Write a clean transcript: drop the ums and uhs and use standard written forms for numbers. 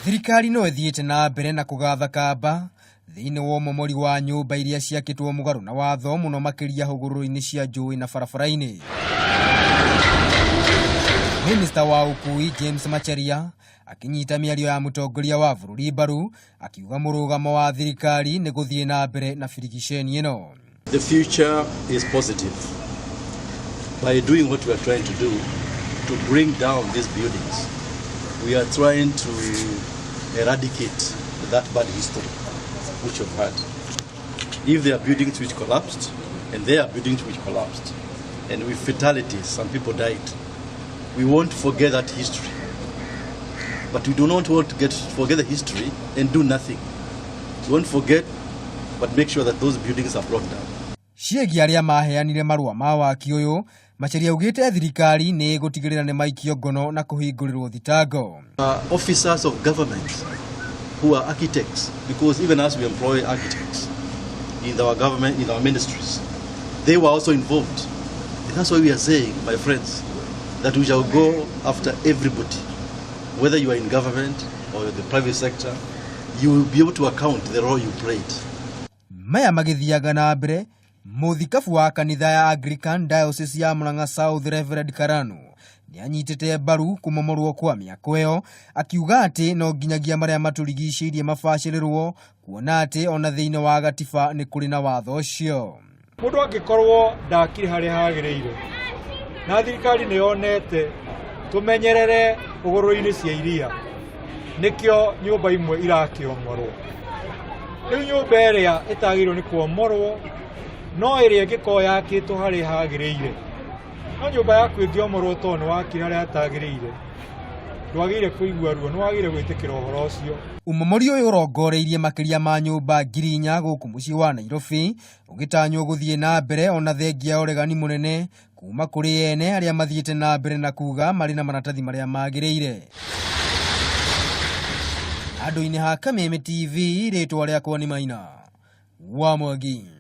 Thirikari no ĩthiĩte na mbere na kũgatha kamba thĩinĩ wa ũmomori wa nyũmba iria ciakĩtwo mũgarũ na watho mũno makĩria hũgũrũrũ-inĩ cia njũĩ na barabara-inĩ. Minista wa ũkui James Macharia akĩnyita mĩario ya mũtongoria wa bũrũri mbaru akiuga mũrũgamo wa thirikari nĩ gũthiĩ na mbere na birigiceni ĩno. The future is positive. By doing what we are trying to do to bring down these buildings, we are trying to eradicate that bad history which we've had. If there are buildings which collapsed, and there are buildings which collapsed, and with fatalities, some people died, we won't forget that history. But we do not want to forget the history and do nothing. We won't forget, but make sure that those buildings are brought down. Ciĩgiĩ arĩa maheanire marũa ma waki ũyũ, Macharia augĩte thirikari nĩ ĩgũtigĩrĩra nĩ maikio ngono na kũhingũrĩrwo thitango. Officers of government who are architects, because even as we employ architects in our government, in our ministries, they were also involved. And that's why we are saying, my friends, that we shall go after everybody, whether you are in government or the private sector, you will be able to account the role you played. Maya magĩthiaga na mbere, mũthikabu wa kanitha ya Anglican Diocese ya Murang'a South Reverend Karanu nĩ anyitĩte mbaru kũmomorwo kwa mĩako ĩyo, akiuga atĩ no nginyagia marĩa matũrigicĩirie mabacĩrĩrwo kuona atĩ ona thĩinĩ wa gatiba nĩ kũrĩ na watho ũcio. Mũndũ angĩkorwo ndakire harĩa hagĩrĩire na thirikari nĩ yonete tũmenyerere hũgũrũrũ-inĩ cia iria, nĩkĩo nyũmba imwe irakĩomorwo. Rĩu nyũmba ĩrĩa ĩtagĩrĩirwo nĩ kuomorwo no ĩrĩa ĩngĩkorwo yakĩtwo harĩa hagĩrĩire, no nyũmba yaku ĩngĩomorwo tondũ nĩ wakire harĩa hatagĩrĩire, ndwagĩrĩire kũigua ruo, nĩ wagĩrĩire gwĩtĩkĩra ũhoro ũcio. Ũmomori ũyũ ũrongoreirie makĩria ma nyũmba 4,000 gũkũ mũciĩ wa Nairobi, ũgĩtanywo gũthiĩ na mbere ona thengia ya ũregani mũnene kuma kũrĩ ene arĩa mathiĩte na mbere na kuga marĩ na maratathi marĩa magĩrĩire. Handũ-inĩ ha Kameme TV, rĩtwa rĩakwa nĩ Maina wa Mwangi.